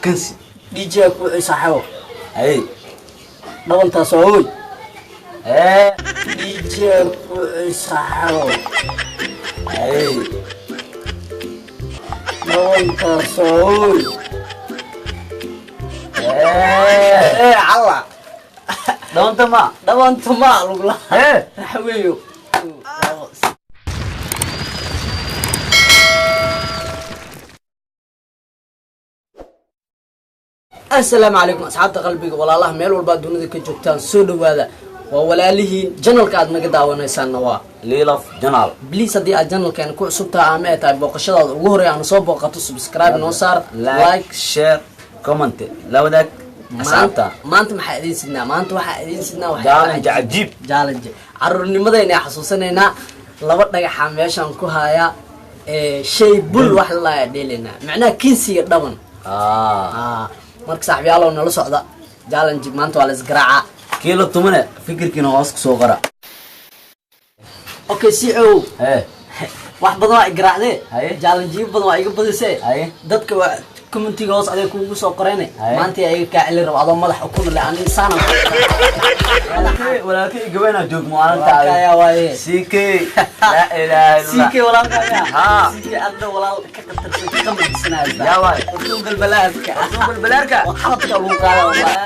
Kinsi. DJ ku saaxiibo. Ay. Dhabantaas waa hooy. Ee. DJ ku saaxiibo. Ay. Dhabantaas waa hooy. Ee. Ee alla. Dhawanta ma. Dhabanta ma lugla. Ee. Waxa weeyo. Asalaamu calaykum asxaabta qalbiga, walaalaha meel walba dunida ka joogtaan, soo dhawaada. Waa walaalihiin, channelka aad naga daawanaysaanna waa Liilaf Channel. Please, haddii aad channelkeena ku cusub tahay ama ay tahay booqashadaada ugu horey aanu soo booqato, subscribe noo saar. Like, share, comment, la wadaag asxaabta. Maanta maxaa idiin sidnaa? Maanta waxaa idiin sidnaa Challenge cajiib. Challenge caruurnimadayna xasuusanaynaa. Laba dhagaxa meeshaan ku hayaa, ee shay bul wax la dheelaynaa, macnaha kinsiga dhaban. Ah. Marka saaxiibyaalow, nala socda challenge maanta, waa la isgaraacaa. Kiilo tumane fikirkiina hoos ku soo qora. Okay, si ow. Ee. Wax badan waa igaraacdee. Haye. Challengeyo badan waa iga badisee. Haye. Dadka waa commentiga hoos aday kuugu soo qorayne. Haye. Maanta ayaga kaa celin rabo adoo madax ukuna le ani saana. Walaalkay gabayna joog maalinta. Walaalkaya waaye. CK. La ilaaha illallah. CK walaalkaya. Haa. CK adna walaal ka qatarsan ka qamadisanaysa. Yaa waay. Utuun balbalaadka. Utuun balbalaadka. Waa xabadka lagu qaada wallahi.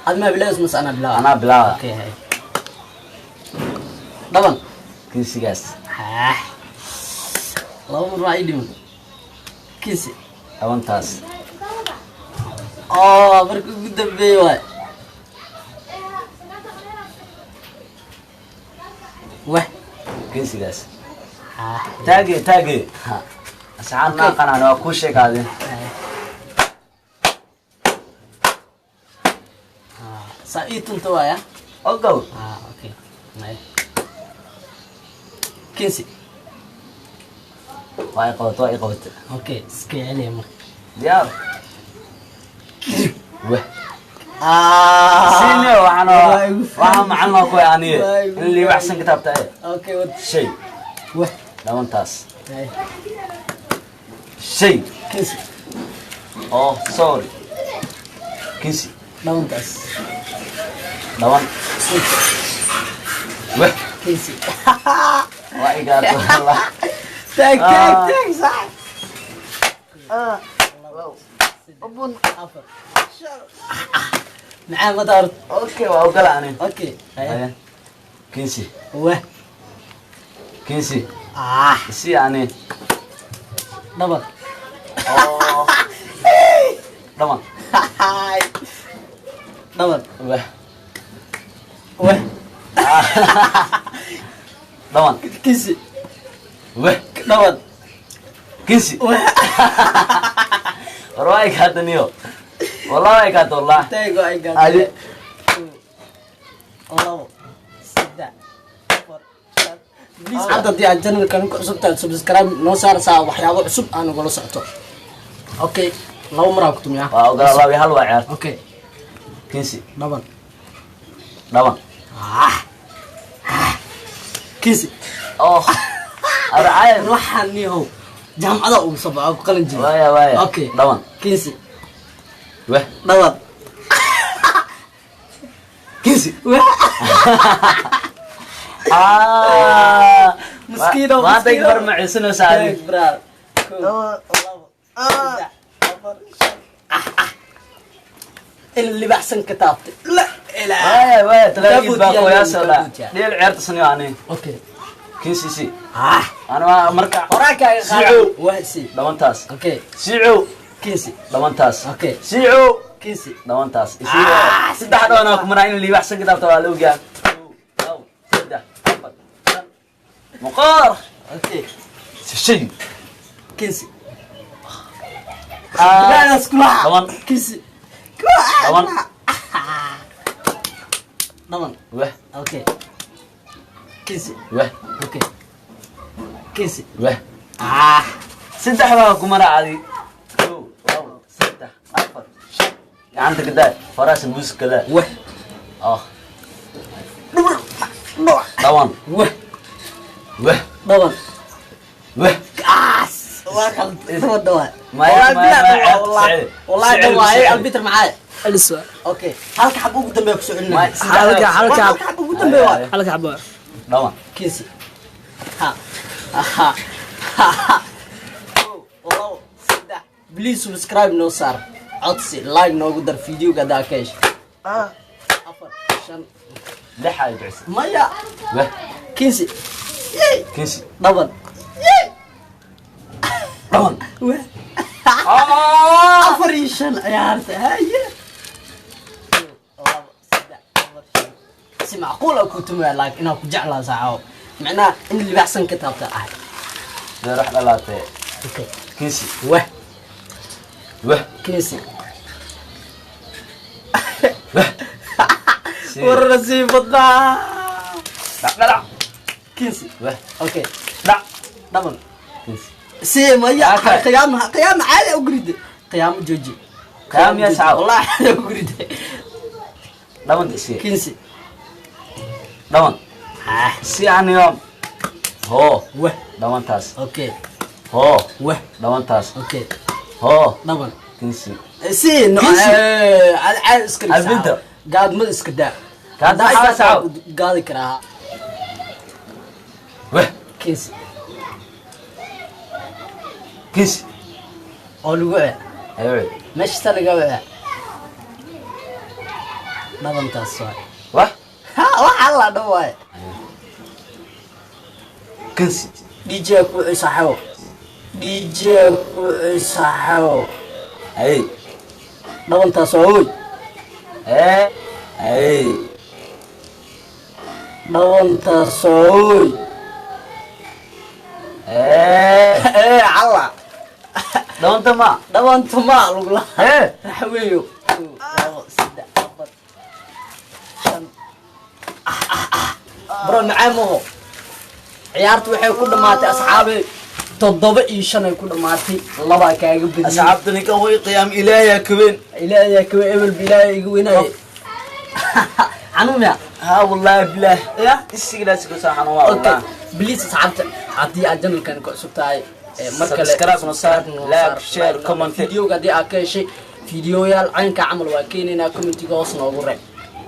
Ad ma bilaawis mas anaa bilaawa? Anaa bilaawa. Okay, hay. Dhaban. Kinsigaas. Ah. Laba mar waa ii dhiman. Kinsi. Dhabantaas. Oo, markii ugu dambeeyey waay. Wah. Kinsigaas. Ah. Taage taage. Ha. Asxaabna qanaan waa ku sheekaadeen. Saa ii tunta waaya. Ogow. Ah, okay. May. Kinsi. Waa i qabatay, waa i qabatay. Okay, iska celiya marka. Diyaar. Wah. Ah. Sine waxaan Waa igu waxaan macalin ku aniye. Waa igu In lii waxsan kitaabta ee. Okay, what? Shay. Wah. Dhabantaas. Hay. Shay. Kinsi. Oh, sorry. Kinsi. Dhabantaas. Dhaban. Wah. Kinsi. Waa i gaartay wallah. Taag, taag, Ah. taag, sax. Abun afar. Maxaa ma daarto? Okay, waa ogola ani. Okay. Hay. Haye. Kinsi. Wah. Kinsi. Ah. Si ani. Dhaban. Oh. Dhaban. Dhaban. Wah. Wah. Dhaban. Kinsi. Wah. Dhaban. Kinsi. Wah. War waa i gaartay niyo. Wallah waa i gaartay wallah. Taag waa iga. Aye. Labo, saddex, afar, shan. Please, hadda haddii aad channelkan ku cusub tahay, subscribe noo saar saa waxyaabo cusub aan nagula socoto. Okay, laba mar aan ku tumiyaa. Waa ogola, laba iyo hal waa ciyaar. Okay. Kinsi. Dhaban. Dhaban. Ah. Ah. Kinsi. Oh. Arcay. Waxaan nihow jaamacada ugu soo baxo ku qalin jiray. Waaya waaya. Okay. Dhaban. Kinsi. Wah. Dhaban. Kinsi. Wah. Ah. Miskiino, Maanta miskiino. gabar ma ciisanaysaa adiga. Taag, brother. Kow, labo, saddex, afar, shan. Ah, ah. In libaxsan ka taabtay. La ilaaha. Waaya waaya, talaagid baa Kaabuutiyaa, qoyaasha la. kaabuutiyaa. Dheel ciyaarta saniyo ani. Okay. Kinsi si. Ah. Ana waa marka. Horaa kaaga qaada. Sicow. Wah, si. Dhabantaas. Okay. Sicow. Kinsi. Dhabantaas. Okay. Sicow. Kinsi. Dhabantaas. Ah, Saddex dhaban ku maraa in liibaxsan ka taabta waa la ogaa. Kow, labo, saddex, afar, shan. Muqaar. Okay. Shay. Kinsi. Ah. Ilaadaas kulaha. Dhaban. Kinsi. Dhaban. Dhaban. Wah. Okay. Kinsi. Wah. Okay. Kinsi. Wah. Ah. Saddex baa ku maraa adi. Kow, labo, saddex, afar, shan. Gacanta ka daa. Faraasha muuska daa. Wah. Oh. Dhumar. Dhawan. Wah. Wah. Dhawan. Wah. Kaas waa kala dhawa. Maya, maya, maya, wallahi wallahi sicil, dhawaay sicil. Albiter maxaa? Celis waa. Okay, halka xab ugu dambeeya ku soo celinaya. Maya, Halka halka. Halka xab ugu dambeeya waa. Halka xabo. Dhawan. Kinsi. Ha ha ha. Kow, labo, saddex. Please subscribe noo saar, codsi, like noogu dar videoga haddaa ka hesho. Afar, shan. Lix ay bixisay. Maya. Wah. Kinsi. Kinsi. Dhaban. Dhawan. Wah. Afar iyo shan ciyaarta haye. Kow, labo, saddex, afar, shan. Si macquul ah ku tumaya, laakiin inaa ku jeclaa saaxo macnaha in libaxsan ka taabta ah. Dee wax dhalaatay. Okay. Kinsi. Wah. Wah. Kinsi. Wah. War nasiib badnaa. Dhac dhalac. Kinsi. Wah. Okay. Dhac. Dhaban. Kinsi. Si maya. Okay. Qiyaama, qiyaama caadi u guride, qiyaamo jooji. Qiyaamo yaa saxaab. Wallahi caadi u guride. Dhawan si. Kinsi. Dhawan. Ah. Si aniyo. Hoo. Wah. Dhawantaas. Okay. Hoo. Wah. Dhawantaas. Okay. Hoo. Dhaban. Kinsi. Si no. Kinsi. Caadi caadi iska dhig. Albinta. Gaadmada iska daa. Gaadmada Haddaa maxaa saxaab? Gaadi karaa. Wah. Kinsi. Kinsi. Oo lagu wacaa. Ayo. Meesha laga wacaa dhabantaas waay. Wah. Ha, waxa la dhan waay. Kinsi. DJ ku saaxibo, DJ ku saaxibo. Ay. Dhabantaas waa oy. Ee. Ay. Dhabantaas waa oy. Ee. Ee calla. Dhawanta ma. Dhawanta ma lagula. Ee. Waxa weeyo kow, labo, saddex, afar, shan. Bro, macaan maho. Ciyaartu waxay ku dhammaatay, asxaabe, 7 iyo 5 ay ku dhammaatay. Labaa kaaga badiyay. Asxaabta, ninkan way qiyaam ilaahay kabeen. Ilaahay kawa ebel bilaahay iga weynaaye xanuun ya. Ha, wallahi bilah. Ya. Isigidaas ku soo xanuun waa. Okay, please asxaabta, haddii aad channelkan ku cusub tahay, mar kale Subscribe noo saar, noo like, saar, share, like, comment. Videoga haddii aad ka heshay, videoyaal caynka camal waa keenaynaa. Commentiga hoos noogu reeb.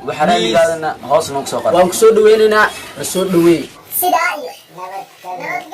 Waxaan raaligaadana hoos noogu soo qor. Waan ku soo dhaweynaynaa, na soo dhaweey. Sidaa iyo nabad.